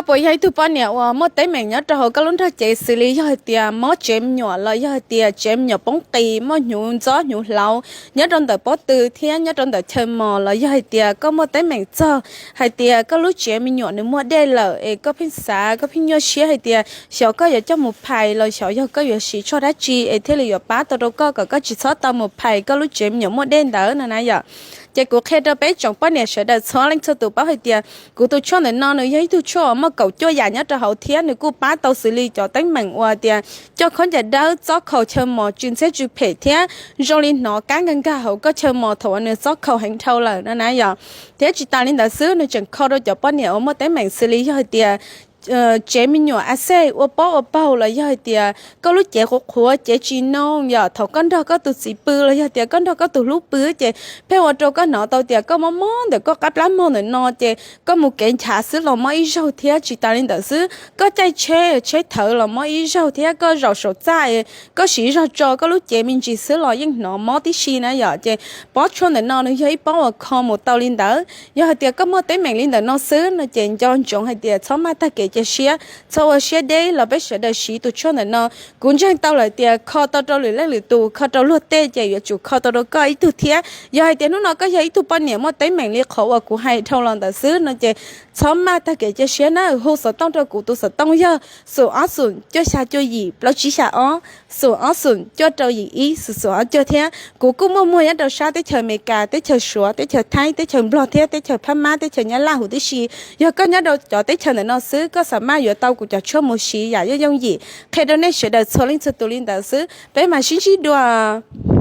Puas yog ib tug poj niam uas muaj teeb meem nyob rau hauv koj lub nrog cev xws li yog hais tias mob tsev me nyuam los yog hais tias tsev me nyuam poob qis, muaj hnyuv ntxob hnyuv hlauv nyob rau ntawm pob tw thiab nyob rau ntawm chaw mos, los yog hais tias koj muaj teeb meem txog hais tias koj lub tsev me nyuam nws muaj dej lawm es koj pheej xav, koj pheej nyuaj siab hais tias xyov koj yuav coj mus phais los xyov yog koj yuav siv tshuaj dab tsi es thiaj li yuav pab tau rau koj kom koj tsis txhob tau mus phais koj lub tsev me nyuam muaj dej ntawd no na yom. Ces kuv qhia rau peb tsoom poj niam sawv daws txhua leej txhua tus paub hais tias kuv tus tshuaj ntawm no nws yog ib tug tshuaj uas muaj kaum cuaj yam nyob rau hauv thiab nws kuj pab tau xws li cov teeb meem uas tias coj khaub ncaws dawb, txob khaus chaw mos, tsw ntxhiab tsw phem thiab zoo li hnov kab nkag nkag hauv koj chaw mos thaum uas nws txob khaus heev dhau lawm no na yom. Thiab tsis tas li ntawd xwb, nws tseem kho rau cov poj niam uas muaj teeb meem xws li yog hais tias tsev me nyuam a xej ua pob ua paug los yog hais tias koj lub cev qhuav qhuav cev tsis noo yom, thaum koj nrog koj tus txiv pw los yog tias koj nrog koj tus hlub pw ces pheej ua rau koj hnov tau tias koj mob mob ntawm koj qab plab mog ntawm no ces koj mus kev nchav xwb los mob ib zaug thiab tsis tas li ntawd xwb, koj caij tsheb, tsheb thawv los mob ib zaug thiab koj zaum saum txaj, koj siv zog tso koj lub cev me ntsis xwb los yeej hnov mob tib si na yom. Ces pob tshuaj ntawm no nws yog ib pob uas kho mus tau li ntawd. Yog hais tias koj muaj teeb meem li ntawm no xwb no ces nco ntsoov hais tias txhob maj tag kev cia siab, txhob ua siab deb los peb sawv daws siv tus tshuaj ntawm no. Kuv ntseeg tau lawm tias kho tau rau lwm leej lwm tus, kho rau luag tej ces yuav tsum kho tau rau koj ib tug thiab. Yog hais tias hnub no koj yog ib tug poj niam muaj teeb meem li qhov uas kuv hais dhau los ntawd xwb no ces txhob maj tag kev cia siab na, hu xov tooj rau kuv tus xov tooj yog xoom ob xoom cuaj xya cuaj yim plaub tsib xya ob, xoom ob xoom cuaj rau yim ib xoom xoom ob cuaj thiab. Kuv kuj muaj muag nyob rau sab teb chaws Amelikas, teb chaws Suav, teb chaws Thaib, teb chaws Nplog thiab teb chaws Phab Mab, teb chaws Nyab Laj huv tib si. Yog koj nyob rau cov teb chaws ntawm no xwb koj xav maj yuav tau kuv cov tshuaj mus siv yam yooj yooj yim. Qhia rau nej sawv daws txhua leej txhua tus li ntawd xwb, peb mam sib ntsib dua.